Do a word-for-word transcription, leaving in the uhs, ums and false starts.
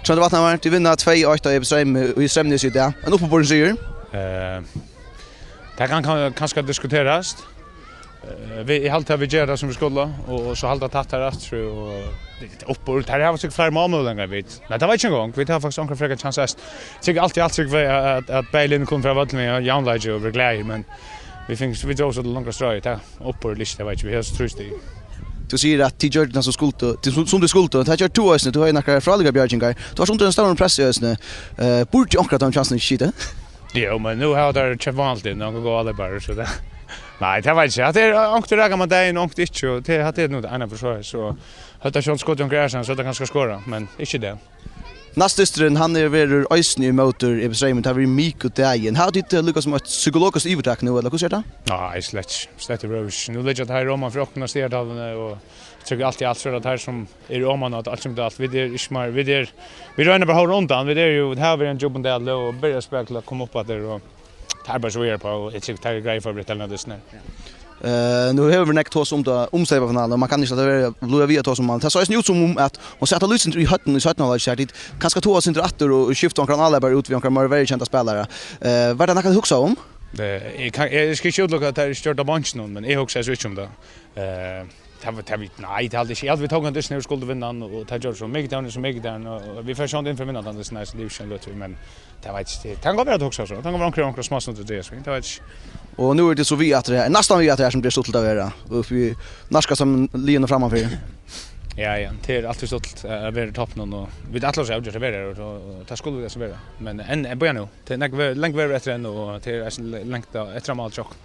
Tróndur Vatnhamar, tit vinna tvey eitt á E B Streym í Streymnesi í dag. Ein uppiborin sigur. Eh, tað kann, kann kanska diskuterast. Eh, vit, eg haldi, at vit gera tað, sum vit skulu, og, og so halda tætt har aftur, og tað er uppburð. Teir hava sikkurt fleiri málmøguleikar enn vit. Men tað veit eg ikki eingong. Vit hava faktiskt onkrar frekar kjansar. Eg tykki altíð, altíð at, at, at bæði liðini koma frá vøllinum við javnleiki og vera glaðir, men vit fingu, vit drógu so til longra stráið. Tað uppburð, ikki, tað veit eg ikki. Vit hava so trý stig. Tú sigur, at tit gjørdu tað, sum skuldu, tit, sum, sum tit skuldu. Tað gjørdi tú eisini. Tú hevði nakrar frálíkar bjargingar. Tú varst undir einum stórum pressi eisini. Eh, burdi onkran av teimum kjansum ikki skitið? Jo, men nú hava teir keypt vanligt inn, og góðar álíparar, so tað. Nei, tað veit eg ikki. At tað er, onkrir raka man dagin, onkrir ikki, og tað, at tað er nú tað eina forsvarið, so høvdu teir sjálv skotið onkran aðrastaðni, so høvdu teir kanska skorað, men ikki tað. Næstdysturin, hann er, verður eisini ímóti E B Streymi, tað verður mikudagin. Hava tit, eh, líka sum eitt psykologiskt yvirtak nú, ella hvussu er tað? Nei, slett, slett yvirhøvur ikki. Nú liggja teir oman fyri okkum á stigatalvuni, og tykki alt í alt, so er tað teir, sum eru oman á alt, alt sum tað alt. Vit eru ikki meir, vit eru, vit royna bara at halda undan. Vit eru jú, vit hava verið í einum djúpum dali og byrja at spæla til at koma upp aftur, og tað er bara so vit eru á, og eg tykki, teir eru greiðir fyri at byrja at telna dystin her. Eh, nú hevur verið nógv tosað um tað, um seymafinaluna, og man kann ikki lata vera, blíva við at tosa um hann. Tað sá eisini út sum um, at hon sat og lýsti í høvdinum í seinna hálvleiki, har tit kanska toga eitt sindur aftur og, og skifta onkran álípara út við onkran meira verjukenda spælara. Eh, var tað nakað, tit hugsaðu um? Eh, eg kann, eg skal ikki útilokka, at tað er stjórnað av beinkinum, men eg hugsaði so ikki um tað. Eh, tað var, tað vit, nei, tað haldi eg ikki. Eg haldi, vit tóku ein dystin, og skuldu vinna hann, og tað gjørdi so. Mikudagin er so mikudagin, og, og vit fara sjálvandi inn fyri at vinna tann dystin, nei, so tað er ikki ein løtur, men tað veit eg ikki. Tað kann gott vera, at hugsa so. Tað kann vera onkrir, onkrir smástund at dreia seg, tað veit eg ikki. Og nú eru tit so við aftur her, næstan við aftur her, sum tað er stuttligt at vera, uppi í nærkast saman liðini frammanfyri. Ja, ja, tað er altíð stuttligt at vera í toppinum, og vit ætla okkum avgjørt at vera her, og, og tað skulu vit eisini vera. Men enn, enn bíða nú. Tað er nógv ve-, langt vegur eftir enn, og tað er eisini langt eftir á mál hjá okkum.